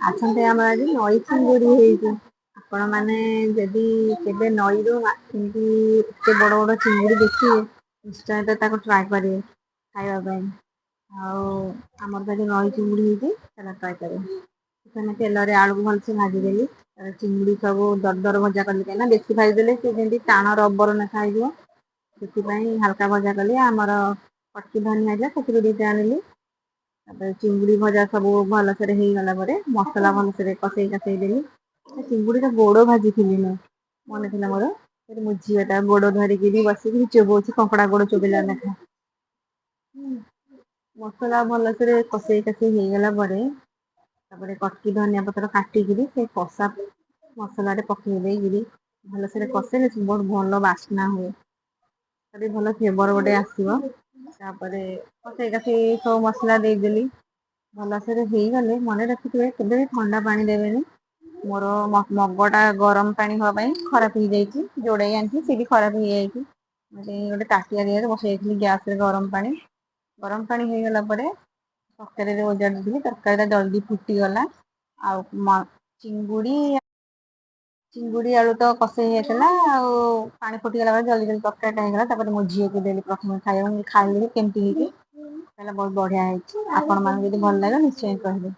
ଆସନ୍ତେ ଆମର ଆଜି ନଈ ଚିଙ୍ଗୁଡ଼ି ହେଇଛି। ଆପଣମାନେ ଯଦି କେବେ ନଈରୁ ଏମିତି ଏତେ ବଡ଼ ବଡ଼ ଚିଙ୍ଗୁଡ଼ି ଦେଖିବେ, ନିଶ୍ଚୟ ତ ତାକୁ ଟ୍ରାଏ କରିବେ ଖାଇବା ପାଇଁ। ଆଉ ଆମର ତ ଆଜି ନଈ ଚିଙ୍ଗୁଡ଼ି ହେଇଛି, ଚାଲ ଟ୍ରାଏ କରିବେ। ପ୍ରଥମେ ତେଲରେ ଆଳୁକୁ ଭଲସେ ଭାଜିଦେଲି। ତାପରେ ଚିଙ୍ଗୁଡ଼ି ସବୁ ଦରଦର ଭଜା କଲି, କାହିଁକିନା ବେଶୀ ଭାଜିଦେଲେ ସେ ଯେମିତି ଟାଣ ରବର ଲେଖା ହେଇଯିବ, ସେଥିପାଇଁ ହାଲକା ଭଜା କଲି। ଆମର କଟକି ଧନିଆ ହେଇଥିଲା, ସେଥିରୁ 2ଟା ଆଣିଲି। ତାପରେ ଚିଙ୍ଗୁଡ଼ି ଭଜା ସବୁ ଭଲସେରେ ହେଇଗଲା ପରେ ମସଲା ଭଲସେରେ କଷେଇ କଷେଇ ଦେଲି। ଚିଙ୍ଗୁଡ଼ିର ଗୋଡ଼ ଭାଜିଥିଲି ମୁଁ, ମନେ ଥିଲା ମୋର। ମୋ ଝିଅଟା ଗୋଡ଼ ଧରିକିରି ବସିକିରି ଚୋବଉଛି, କଙ୍କଡ଼ା ଗୋଡ଼ ଚୋବେଇଲା ଲେଖା। ମସଲା ଭଲସେରେ କଷେଇ କଷେଇ ହେଇଗଲା ପରେ ତାପରେ କଟକି ଧନିଆ ପତ୍ର କାଟିକିରି ସେ କଷା ମସଲାରେ ପକେଇ ଦେଇକିରି ଭଲସେରେ କଷେଇଲେ ବହୁତ ଭଲ ବାସ୍ନା ହୁଏ, ତାପରେ ଭଲ ଫ୍ଲେଭର ଗୋଟେ ଆସିବ। ତାପରେ କଷେଇ କଷେଇ ସବୁ ମସଲା ଦେଇଦେଲି। ଭଲସେରେ ହେଇଗଲେ ମନେ ରଖିଥିବେ, କେବେ ବି ଥଣ୍ଡା ପାଣି ଦେବେନି। ମୋର ମଗଟା ଗରମ ପାଣି ହବା ପାଇଁ ଖରାପ ହେଇଯାଇଛି, ଯୋଡ଼େଇ ଆଣିଥିଲି, ସେ ବି ଖରାପ ହେଇଯାଇଛି। ଗୋଟେ ତାଟିଆ ଦିହରେ ବସେଇ ଦେଇଥିଲି ଗ୍ୟାସରେ ଗରମ ପାଣି। ଗରମ ପାଣି ହେଇଗଲା ପରେ ତରକାରୀରେ ଓଜାଡ଼ି ଦେଇଥିଲି। ତରକାରୀଟା ଜଲ୍ଦି ଫୁଟିଗଲା। ଆଉ ଚିଙ୍ଗୁଡ଼ି ଆଳୁ ତ କଷେଇ ହେଇଯାଇଥିଲା, ଆଉ ପାଣି ଫୁଟିଗଲା ପରେ ଜଲ୍ଦି ଜଲ୍ଦି ତରକାରୀଟା ହେଇଗଲା। ତାପରେ ମୋ ଝିଅକୁ ଦେଲି ପ୍ରଥମେ ଖାଇବାକୁ। ମୁଁ ଖାଇଲି, କେମିତି ହେଇଛି? କହିଲା ବହୁତ ବଢ଼ିଆ ହେଇଛି। ଆପଣମାନଙ୍କୁ ଯଦି ଭଲ ଲାଗିବ, ନିଶ୍ଚୟ କହିବେ।